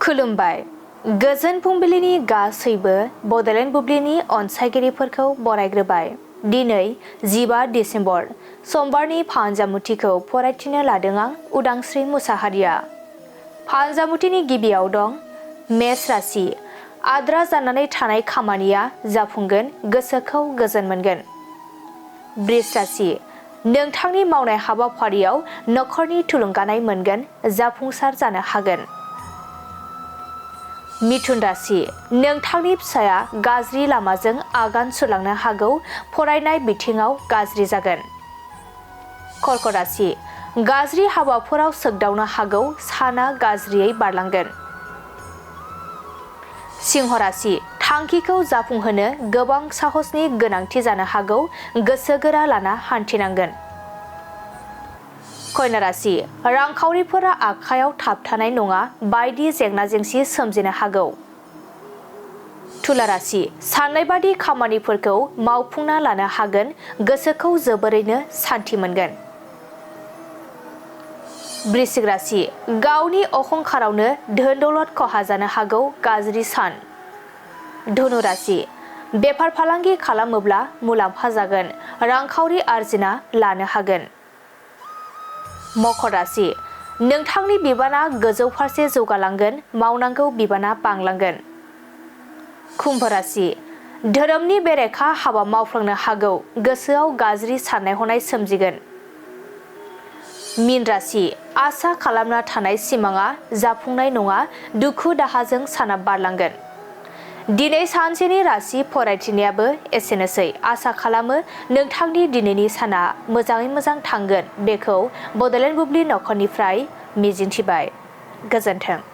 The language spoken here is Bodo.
खुलुमबाय गोजोन फुंबिलिनि गासैबो बड'लेण्ड बुब्लिनि अनसायगिरिफोरखौ बरायग्रोबाय। दिनै 15 डिसेम्बर समबारनि फानजामुथिखौ फरायथिनो लादों आं उदांस्रि मुसाहारिया। फानजामुथिनि गिबियाव दं मेष राशि। आद्रा जानानै थानाय खामानिया जाफुंगोन, गोसोखौ गोजोन मोनगोन। बृष राशि। नोंथांनि मावनाय हाबाफारियाव नखरनि थुलुंगानाय मोनगोन, जाफुंसार जानो हागोन। मिथुन राशि। नोंथांनि फिसाया गाज्रि लामाजों आगान सुरलांनो हागौ, फरायनाय बिथिङाव गाज्रि जागोन। कर्क राशि। गाज्रि हाबाफोराव सोगदावनो हागौ, साना गाज्रियै बारलांगोन। सिंह राशि। थांखिखौ जाफुंहोनो गोबां साहसनि गोनांथि जानो हागौ, गोसो गोरा लाना हान्थिनांगोन। कन्या राशि। रांखावरिफोरा आखायाव थाबथानाय नङा, बायदि जेंना जेंसि सोमजिनो हागौ। तुला राशि। साननाय बादि खामानिफोरखौ मावफुंना लानो हागोन, गोसोखौ जोबोरैनो सान्थि मोनगोन। वृश्चिक राशि। गावनि अहंखारावनो धोन दौलत खहा जानो हागौ, गाज्रि सान। धनु राशि। बेफार फालांगि खालामोब्ला मुलाम्फा जागोन, रांखावरि आरजिना लानो हागोन। मकर राशि। नोंथांनि बिबाना गोजौ फारसे जौगालांगोन, मावनांगौ बिबाना बांलांगोन। कुम्भ राशि। धोरोमनि बेरेखा हाबा मावफ्लांनो हागौ, गोसोआव गाज्रि साननाय हनाय सोमजिगोन। मीन राशि। आसा खालामना थानाय सिमाङा जाफुंनाय नङा, दुखु दाहाजों साना बारलांगोन। दिनै सानसेनि राशि फरायथिनायाबो एसेनोसै। आसा खालामो नोंथांनि दिनैनि साना मोजाङै मोजां थांगोन, बेखौ बड'लेण्ड बुब्लि नखरनिफ्राय मिजिंथिबाय। गोजोन्थों।